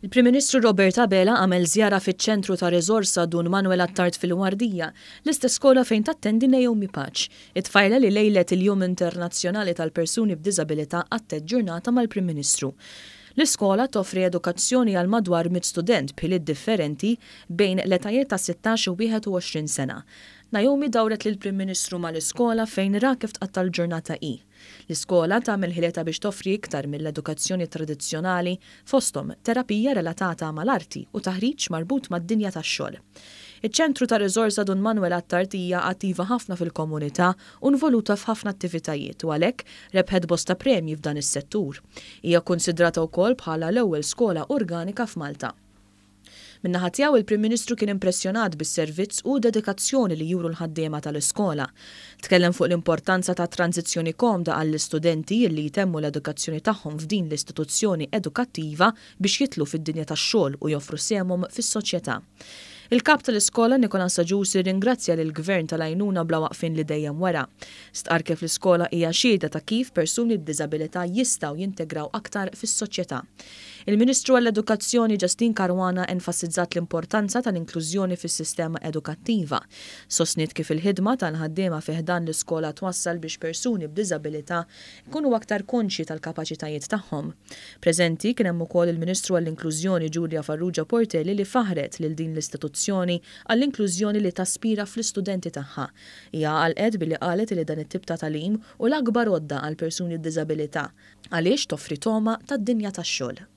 Il-Prim Ministru Robert Abela għamel żjara fiċ-Ċentru ta' Riżorsa Dun Manuel Attard fil-Wardija, l-istess skola fejn tattendi Naomi Pace, it-tfajla li lejlet il-Jum Internazzjonali tal-Persuni b'Diżabilità qattgħet ġurnata mal-Prim Ministru. L-iskola toffri edukazzjoni għal madwar 100 student b'ħiliet differenti bejn l-etajiet ta' 16 u 21 sena. Naomi dawret lill-Prim Ministru mal-iskola fejn ra kif tqatta' l-ġurnata hi. L-iskola tagħmel ħilitha biex toffri iktar mill-edukazzjoni tradizzjonali, fosthom terapija relatata mal-arti u taħriġ marbut mad-dinja tax-xogħol. Iċ-Ċentru ta' Riżorsa Dun Manuel Attard hija attiva ħafna fil-komunità u nvoluta f'ħafna attivitajiet u għalhekk rebħet bosta premji f'dan is-settur. Hija kkunsidrata wkoll bħala l-ewwel skola organika f'Malta. Min-naħa tiegħu, il-Prim Ministru kien impressjonat bis-servizz u dedikazzjoni li juru l-ħaddiema tal-iskola. Tkellem fuq l-importanza ta' tranżizzjoni komda għall-istudenti li jtemmu l-edukazzjoni tagħhom f'din l-istituzzjoni edukattiva biex jidħlu fid-dinja tax-xogħol u joffru sehemhom fis-soċjetà. Il-Kap tal-iskola Nicolas Agius irringrazzja lill-Gvern tal-għajnuna bla waqfien li dejjem wera. Stqarr kif l-iskola hija xhieda ta' kif persuni b'diżabilità jistgħu jintegraw aktar fis-soċjetà. Il-Ministru għall-Edukazzjoni Justyne Caruana enfasizzat l-importanza tal-inklużjoni fis-sistema edukattiva. Sostniet kif il-ħidma tal-ħaddiema fi ħdan l-iskola twassal biex persuni b'diżabilità jkunu aktar konxji tal-kapaċitajiet tagħhom. Preżenti kien hemm ukoll il-Ministru għall-Inklużjoni Julia Farrugia Portelli li faħret lil din l-istituzzjoni għall-inklużjoni li taspira fl-istudenti tagħha. Hija għalqet billi qalet li dan it-tip ta' tagħlim hu l-akbar għodda għal persuni b'diżabilità għaliex toffri togħma tad-dinja tax-xogħol.